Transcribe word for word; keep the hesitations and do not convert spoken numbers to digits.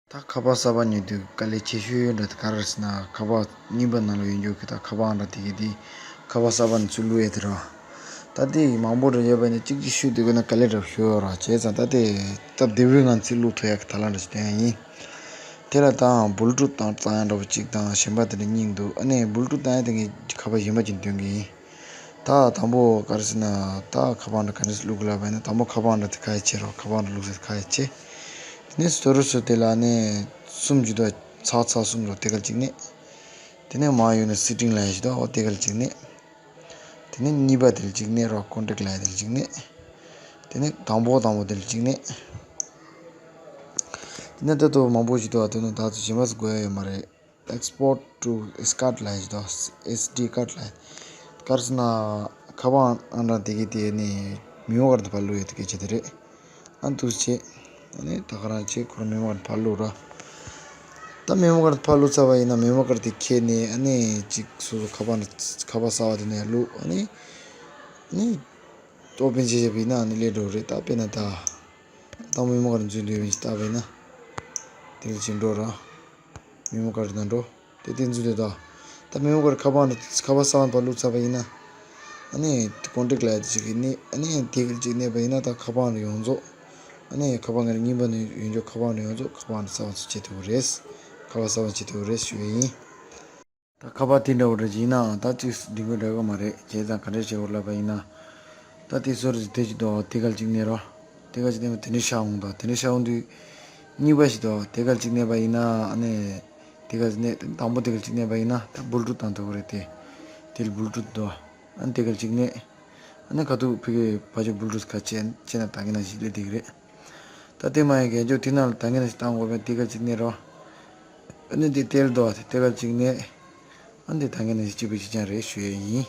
ད་ཁ་པར་གསར་པ་ཉོ་དུས་དཀའ་ལས་ཆེ་ཤོས་འདྲ་དེ་ག་རེ་རེད་ཟེར་ན། ཁ་པར་རྙིང་པ་ནང་ལ་ཡོད་རྒྱུ་གི་ད་ཁ་པར་འདྲ་དེ་གི་དེ་ཁ་པར་གསར་པ་ནས་ཚུར་བླུག་ཡས་དེ་རེད། ད་དེ་མང་པོ་འདྲ་ཡོད་པ་ནས་གཅིག་གཅིག་ཤུ་དེ་དགོས་ན་དཀའ་ལས་འདྲ་ཤོར་ར། བྱས་ཙང་ད་དེ་སྟབས་བདེ་པོའི་ངང་ཚུར་བླུག་ཐུབ་ཡག་གི་ཐབས་ལམ་འདྲ་ཞིག་སྟོན་ཡ་ཡིན། དེ་ལ་ད་བུལ་ཊུ་ཐི་དང་བཏང་ཡ་འདྲ་པོ་གཅིག་དང་གཞན་པ་དེ་འདྲ་གཉིས་འདུག་ཨ་ནི་བུལ་ཊུ་ཐི་བཏང་ཡ་དེ་ངས་ཁ་པར་གཞན་པ་ཅིག་འདོན་གི་ཡིན། ད་དང་པོ་ག་རེ་ཟེར་ན། ད་ཁ་པར་འདྲ་ག་འདྲས་བླུག་དགོས་ལབ་པ་ཡིན་ན། དང་པོ་ཁ་པར་འདྲ་དེ་ཁ་ཡ་ཆེ་རོ། ཁ་པར་འདྲ་བླུག་ས་དེ་ཁ་ཡ་ཆེ། དེ་ནས་སོ་རུ་སོ་དེ་ལ་ནས་གསུམ་ཅིག་འདུག་ཚག་ཚག་གསུམ་རོ། དེ་ག་ལ་གཅིག་ནས། དེ་ནས་མར་ཡོང་ནས་སེ་ཊིང་ལ་ཡ་ཞིག་འདུག་འོ་དེ་ག་ལ་གཅིག་ནས། དེ་ནས་གཉིས་པ་དེ་ལ་གཅིག་ནས་རོ། ཀོན་ཊེག་ལ་ཡ་དེ་ལ་གཅིག་ནས། དེ་ནས་དང་པོ་དང་པོ་དེ་ལ་གཅིག་ནས། དེ་ནས་ད་དུང་མང་པོ་ཞིག་འདུག་དེ་ནས་ད་ཚོ་གཞན་པ་ཟེར་དགོས་ཡ་ཡོད་མ་རེད། Export to S card ལབ་ཡ་ཞིག་འདུག S D card ལབ་ཡ། ག་རེ་ཟེར་ན། ཁ་པར་ཨང་གྲངས་དེ་གི་དེ་ནི་མེ་མོ་ཁར་དུ་ཕར་བླུག་ཡ་དེ་སྐད་ཆ་དེ་རེད། ཨ་འདུག་སེ་བྱས། ཨ་ནི་ད་ག་རང་བྱས་ཁོ་རང་མེ་མོ་ཁར་ཕར་བླུག་ར། ད་མེ་མོ་ཁར་ཕར་བླུག་ཚར་བ་ཡིན་ན་མེ་མོ་ཁར་དེ་ཁྱེར་ནས་ཨ་ནི་གཅིག་སོ་སོ་ཁ་པར་ཁ་པར་གསར་པ་དེ་ནས་བླུག་ཨ་ནི་ཨ་ནི་ཨོ་པན་བྱས་བྱས་པ་ཡིན་ན་ཨ་ནི་སླེབས་འགྲོ་གི་རེད། ད་དཔེར་ན་ད། ད་མེ་མོ་ཁར་འཛུལ་འདོད་ཡིན་ཞིག་བལྟས་པ་ཡིན་ན། དེ་ལ་ཅིག་འགྲོ་ར། མེ་མོ་ཁར་ནང་འགྲོ། དེ་དེ་འཛུལ་འདོད་ད། ད་མེ་མོ་ཁར་ཁ་པར་ཁ་པར་གསར་པ་ཕར་བླུག་ཚར་བ་ཡིན་ན། ཨ་ནི་ཀོན་ཊེག་ལབ་ཡ་དེ་ཅིག་གི་ནི་ཨ་ནི་དེ་ག་ཅིག་གནས་པ་ཡིན་ན་ད་ཁ་པར་ཡོངས་རྫོགས། ཨ་ནི་ཁ་པར་ངའི་རྙིང་པ་ནས་ཡོད་རྒྱུ་ཁ་པར་ཡོངས་རྫོགས་ཁ་པར་གསར་པ་ཚོ་བྱེད་ཐུབ་ཀྱི་རེད། ཁ་པར་གསར་པ་བྱེད་ཐུབ་ཀྱི་རེད་ཞུ་ཡ་ཡིན། ད་ཁ་པར་དེ་འདྲ་བོ་འདྲ་ཅིག་ཡིན་ནའང་ད་ཅིག་སྒྲིག་པ་འདྲ་གི་མ་རེད། བྱས་ཙང་ག་འདྲ་བྱེད་དགོས་ལབ་པ་ཡིན་ན། ད་དེ་སོ་རུ་དེ་ཅིག་འདུག་དེ་ག་ལ་ཅིག་གནས་རོགས། དེ་ག་ཅིག་གནས་པ་དེ་ནས་ཤར་འོང་དང་། དེ་ནས་ཤར་འོང་དུས་གཉིས་པ་ཞིག་འདུག་དེ་ག་ལ་ཅིག་གནས་པ་ཡིན་ན་ཨ་ནི། དེ་ག་ཅིག་གནས་དང་པོ་དེ་ག་ལ་ཅིག་གནས་པ་ཡིན་ན་ད་བུལ་ཊུ་ཐི་བཏང་ཐུབ་ཀྱི་རེད་དེ། དེ་ལ་བུལ་ཊུ་ཐི་འདུག་ཨ་ནི་དེ་ག་ལ་ཅིག་གནས། ཨ་ནི་ཁ་ཐུག་ཕ་གི་ཕར་ཕྱོགས་བུལ་ཊུ་ཐི་ཁ་ཕྱེ་ཕྱེ་ན་ད་གིན་ནང་བཞིན་སླེབས་བསྡད་ཀྱི་རེད། ད་དེ་མ་ཡིན་གལ་ཆེ་དེ་ནང་ལ་ད་གིན་ནང་བཞིན་བཏང་དགོས་པས་དེ་ག་ཅིག་གནས་རོགས། ཨ་ནི་དེ་དེ་ལ་འདུག་དེ་ག་ཅིག་གནས། ཨ་ནི་དེ་ད་གིན་ནང་བཞིན་གཅིག་པ་གཅིག་རྐྱང་རེད་ཞུ་ཡས་ཡིན།